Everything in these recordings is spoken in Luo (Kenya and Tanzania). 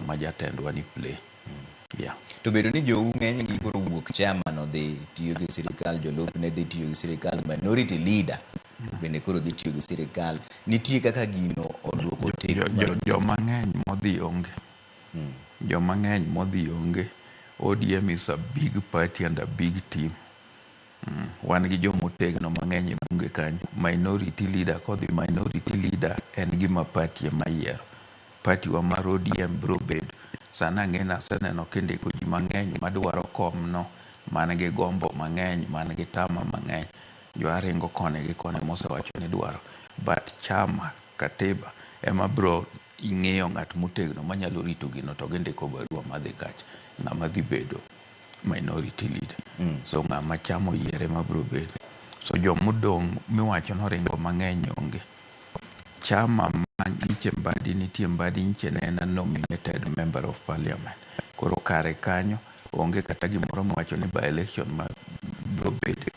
Ma jatendwa ni play. Yeah. To bedo ni jou ng'eny gi koro wuok, chairman odhi tiyo gi sirikal, jolupne dhi tiyo gi sirikal, minority leader bende koro dhi tiyo gi sirikal, nitie kaka gino oduoko teko mar Joma ng'eny modhi onge. Joma ng'eny modhi onge. ODM is a big party and a big team. Wan gi jomotegno mang'eny e bunge kanyo. Minority leader kodhi, minority leader en gima party ema yiero. Party wa mar ODM biro bedo. Sani ang'e ni aseneno kindiko ji mang'eny madwaro komno, man gi gombo mang'eny, man gi tama mang'eny. Jo aringo koni gi koni mosewacho ni dwaro. But chama, katiba ema biro ng'iyo ng'at motegno manyalo rito gino, to gindiko barua madhi kacha, ng'ama dhi bedo minority leader. So ng'ama chama oyiere ema biro bedo. So jomodong' miwacho noringo mang'eny onge. Chama ma nyiche Mbadi nitie, Mbadi nyiche ne en a nominated member of parliament. Koro kare kanyo onge kata gimoro miwacho ni by election ma biro bede.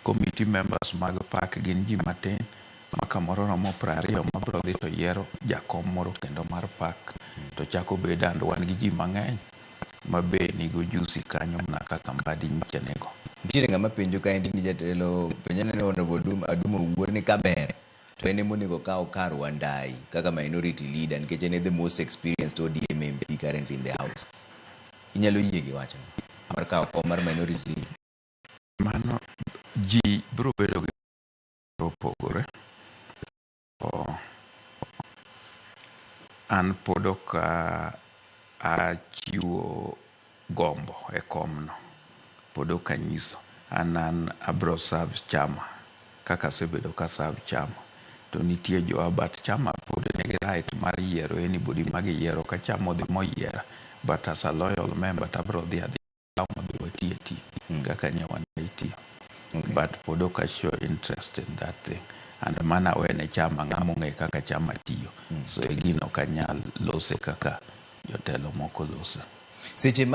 Committee members mag PAC gin ji matin ma kamoro romo 20 mabiro dhi to yiero jakom moro kendo mar PAC to chako bedo, and wan gi ji mang'eny ma be nigi ojusi kanyo mana kaka Mbadi nyiche nigo. Nitiere ng'ama penjo kaendi ni jatelo penjo ni Honorable Adum Owuor ni kaber to en ema onego okaw kar Wandayi kaka minority leader nikech en e the most experienced ODM MP currently in the house. Inyalo yie gi wachno mar kawo kom mar minority leader? Mano ji biro bedo gi opogore. To an pod ok achiwo gombo e komno. Pod ok anyiso. An abro serve chama kaka asebedo ka serve chama. To nitie jowa, but chama pod nigi right mar yiero anybody ma giyiero ka chama odhi moyiera. But as a loyal member to abro dhi adhiya mabe wati atiya kaka ne wan itiyo. But pod ok a show interest in that thing. And mano awene chama, ng'ama ong'e kaka chama tiyo. So e gino ok anyal lose kaka jotelo moko lose. Seche ma